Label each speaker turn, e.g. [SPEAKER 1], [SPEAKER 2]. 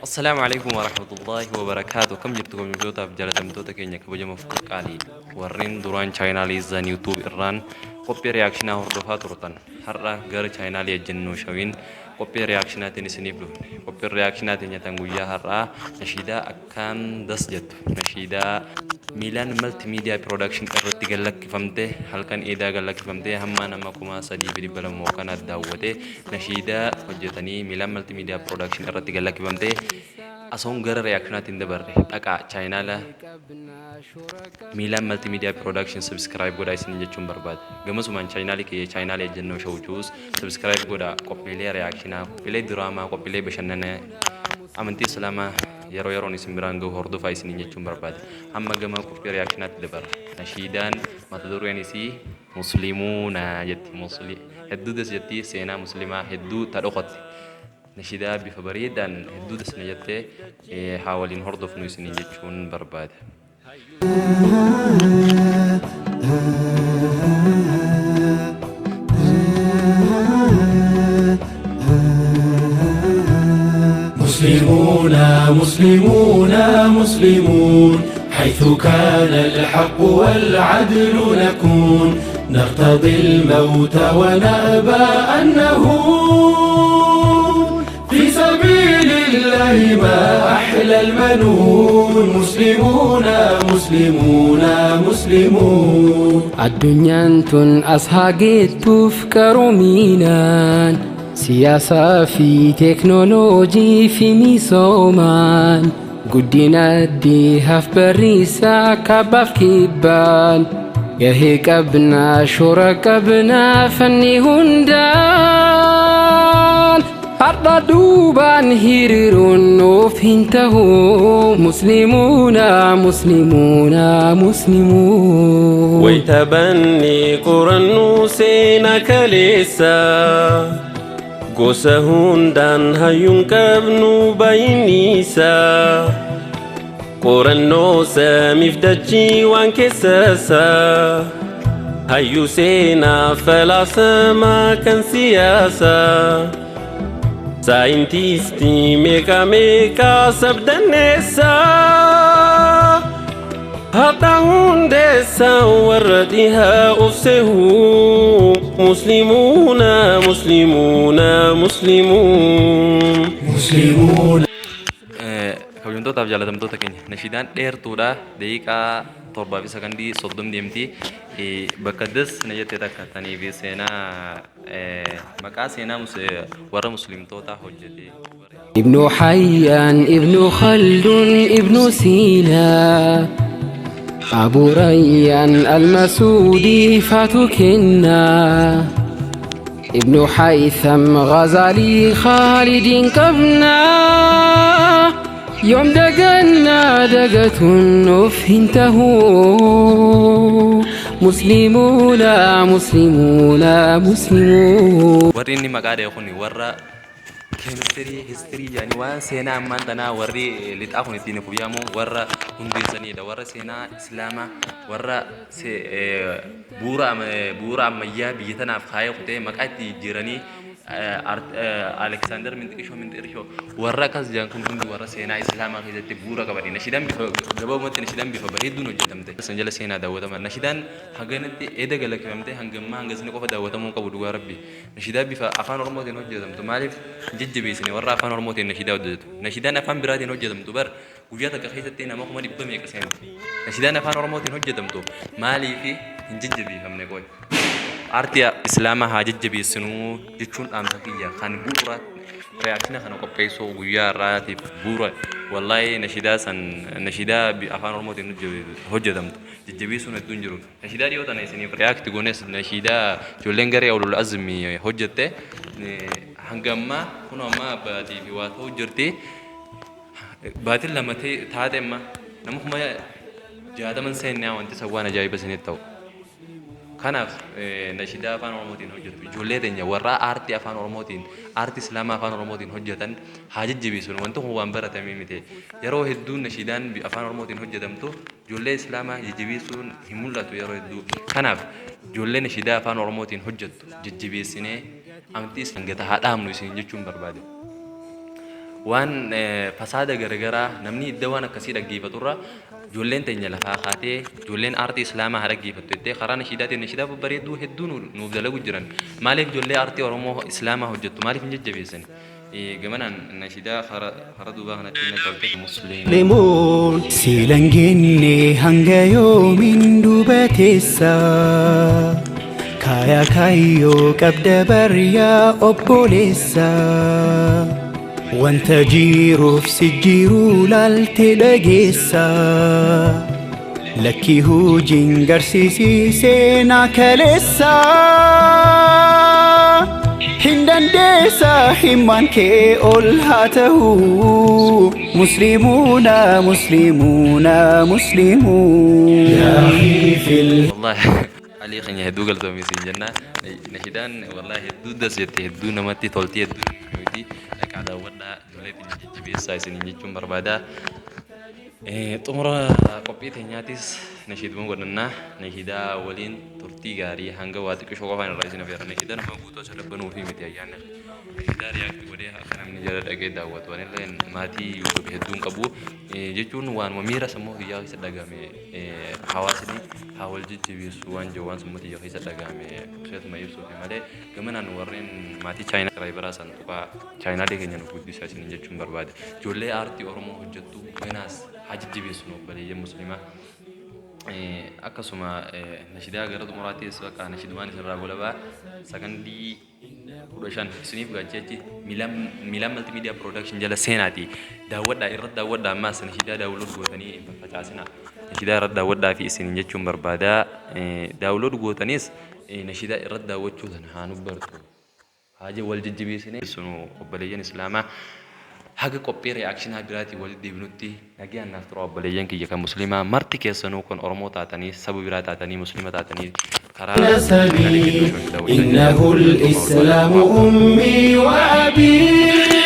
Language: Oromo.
[SPEAKER 1] Assalaamu alaikum warahmatullaahi wabarakaatu. Akkam jirtu kabajamtootaaf jaalatamtoota keenya kabajamaaf qaqqaalii warreen duraan chaayinaalii Zan YouTube irraan qophii reakshinaa hordofaa turtan, har'a gara chaayinaalii ejjennoo shawiin qophii reakshinaatiin isiniif dhufne. Qophiin reakshinaa teenya tan guyyaa har'aa nashiidaa akkaan das jettu, nashiidaa Miilaan Multimedia Production irratti gad lakkifamte, halkan eedaa gad lakkifamte, hamma nama 3200 kana daawwate, nashiidaa hojjetanii Miilaan Multimedia Production irratti gad lakkifamte. Asoon gara reactionaatti hin dabarre, dhaqaa chaayinaala Miilaan Multimedia Production subscribe godhaa isiniin jechuun barbaada. Gamasumaan chaayinaalii kiyya, chaayinaalii ejjennoo shawucuus subscribe godhaa. Qophiilee reactionaa, qophiilee diraamaa, qophiilee bashannana amantii Islaamaa yeroo yeroon isin biraan gahu hordofaa isiniin jechuun barbaada. Amma gama qophii reactionaatti dabarra. Nashiidaan mata dureen isii Muslimuuna jetti. Musli hedduu das jetti, seenaa muslimaa hedduu ta dhokatte. Nashiidaa bifa bareedaan hedduu das na jette, haa waliin hordofnu isiniin jechuun barbaada.
[SPEAKER 2] مسلمون مسلمون مسلمون، حيث كان الحق والعدل نكون، نرتضي الموت ونأبى أن نهون، في سبيل الله ما أحلى المنون. مسلمون مسلمون مسلمون.
[SPEAKER 3] Addunyaan tun as haa geettuuf qaroominaan, siyaasaa fi teeknooloojii fi misoomaan, guddina addihaaf barriisaa kabaaf kibbaan, gahee qabnaa, shoora qabnaa fanni hundaan. Har'a duubaan hiriiruun nuuf hin tahu. Muslimuuna, muslimuuna, muslimuun.
[SPEAKER 4] Wayitabanni qorannuu seenaa kaleessa, gosa hundaan hayyuun qabnu baay'iniisa, qorannoo samiif dachii waan keessasa, hayyuu seenaa, falaasamaa, kan siyaasaa, saayintistii meeqa meeqa sabdanneessa. Har'a hundeessa warra dhihaa of sehu. Muslimuuna, muslimuuna, muslimuun.
[SPEAKER 2] مسلمون.
[SPEAKER 1] Kabajamtootaaf jaalatamtoota keenya, nashiidaan dheertuudha, daqiiqaa 7 fi sakandii 30 deemti. Bakka das na jette takka tanii fi seenaa, maqaa seenaa warra muslimtootaa hojjete.
[SPEAKER 3] ابن حيان، ابن خلدون، ابن سينا، أبو ريان المسودي فاتكنا، ابن حيثم، غزالي، خالد قبنا، يوم دقنا دقة نفهنته. مسلمون مسلمون مسلمون.
[SPEAKER 1] Warri inni maqaa dha'e kun warra keemistirii, histirii jedhanii waan seenaa ammaan tanaa warri lixaa kun ittiin of yaamu warra hundeessanidha. Warra seenaa Islaamaa, warra bu'uura ammayyaa biyya tanaaf kaayee kutee maqaa itti jijjiiranii, Aleksaandar Minxiqishoo Minxiqishoo, warra akkas jedhan kun hundi warra seenaa Islaamaa keessatti bu'uura qabani. Nashiidaan bifa gabaabumatti, nashiidaan bifa bareedduun hojjetamte. San jala seenaa daawwatama. Nashiidaan haganatti eeda galakkifamtee hangammaa hangasni qofa daawwatamuu qabu, dhugaa Rabbi. Nashiidaa bifa afaan Oromootiin hojjetamtu maaliif hin jajjabeessine warra afaan Oromootiin nashiidaa hojjetu? Nashiidaan afaan biraatiin hojjetamtu bar guyyaa takka keessatti nama 100,000 meeqa seenti. Nashiidaan afaan Oromootiin hojjetamtu maaliif hin jajjabeeffamne qoy? Aartii Islaamaa haa jajjabeessinuu jechuun dhaamsa kiyya kan bu'uura reaction kana qopheessuu guyyaa har'aatiif bu'uura. Wallaahi, nashiidaa san, nashiidaa afaan Oromootiin hojjetamtu jajjabeessuun hedduun jiru. Nashiidaa dhiyoo tana isiniif react goones, nashiidaa ijoolleen garee Ulul Azmi hojjette, hanga ammaa kunoo ammaa baatii fi waa ta'u jirti. Baatiin 2 taate, amma nama 60,000 seennee, wanti san waan ajaa'iba isinitti ta'u. Kanaaf nashiidaa afaan Oromootiin hojjetu ijoollee teenya warra aartii afaan Oromootiin, aartii Islaamaa afaan Oromootiin hojjetan haa jajjabeessinu. Wanti kun waan baratamee miti. Yeroo hedduu nashiidaan afaan Oromootiin hojjetamtu ijoollee Islaamaa jajjabeessuun hin mul'atu yeroo hedduu. Kanaaf ijoollee nashiidaa afaan Oromootiin hojjettu jajjabeessinee amantii isaan gata haa dhaabnu isin jechuun barbaade. Waan fasaada garagaraa namni idda waan akkasii dhaggeeffaturra ijoolleen teenya lafaa kaatee ijoolleen aartii islaamaa haa dhaggeeffattu jettee karaa nashiidaatiin nashiidaa babbareedduu hedduu nuuf dalagu jiran. Maaliif ijoollee aartii Oromoo islaamaa hojjettu maaliif hin jajjabeessan? Gamanaan nashiidaa kara duubaa kanatti na tolte musliim.
[SPEAKER 2] مسلمون. Siilan geenne hanga yoomiin duuba teessa? Kaayaa kaayyoo qabda baryaa obboleessa. Wanta jiruuf si jiruu laalte dhageessa. Lakkii hojiin garsiisii seenaa kaleessa. Hin dandeessa, himmaan kee ol haa ta'u. Musliimuuna, musliimuuna, musliimuun.
[SPEAKER 1] Wallahi Alii keenya hedduu galatoomii siin jenna. Nashiidaan wallahi hedduu das jette, hedduu namatti tolti, hedduu nuti dhaqaa daawwadhaa, ijoollee teenya jajjabeessaa isiniin jechuun barbaada. Xumura qophii teenyaatis nashiiduma godhannaa, nashiidaa waliin turtii gaarii. Hanga waa xiqqishoo qofaan irraa isin affeera. Nashiidaa nama guutuu asirra banuu fi miti ayyaanni. Nashiidaa react godhee akka namni jala dhaqee daawwatu. Anillee maatii YouTube hedduun qabu jechuun waanuma miira sammuu kiyyaa keessa dhagahame, hawaasni haa wal jajjabeessu waan jiru, waan sammuu kiyya keessa dhagahame keessuma ibsuufi malee. Gamanaan warreen maatii chaayinaa subscribe santuqaa chaayinaalee keenya nu guddisaa isiniin jechuun barbaada. Ijoollee aartii Oromoo hojjettu ganaas haa jajjabeessu nu obboleeyyan musliimaa. Akkasuma nashidaa gara xumuraattis bakka nashidumaan isinirraa golabaa sakandii 15 isiniif gaachee achi Miilaan Multimedia Production jala seenaati daawwadhaa, irratti daawwadhaa. Ammaas nashidaa download gootanii hin faffacaasinaa, nashidaa irratti daawwadhaa fi isiniin jechuun barbaada. Download gootanis nashidaa irratti daawwachuu sana haa nu bartu, haaja wal jajjabeessinee sunu obboleeyyan islaamaa. Haga qophii reactionaa biraatiin walitti deebinutti nagaan naaf tura. Obboleeyyan kiyya kan musliimaa marti keessanuu, kan Oromoo taatanii, saba biraa taatanii, musliima taatanii karaa
[SPEAKER 2] نسبي إنه الإسلام أمي وأبي.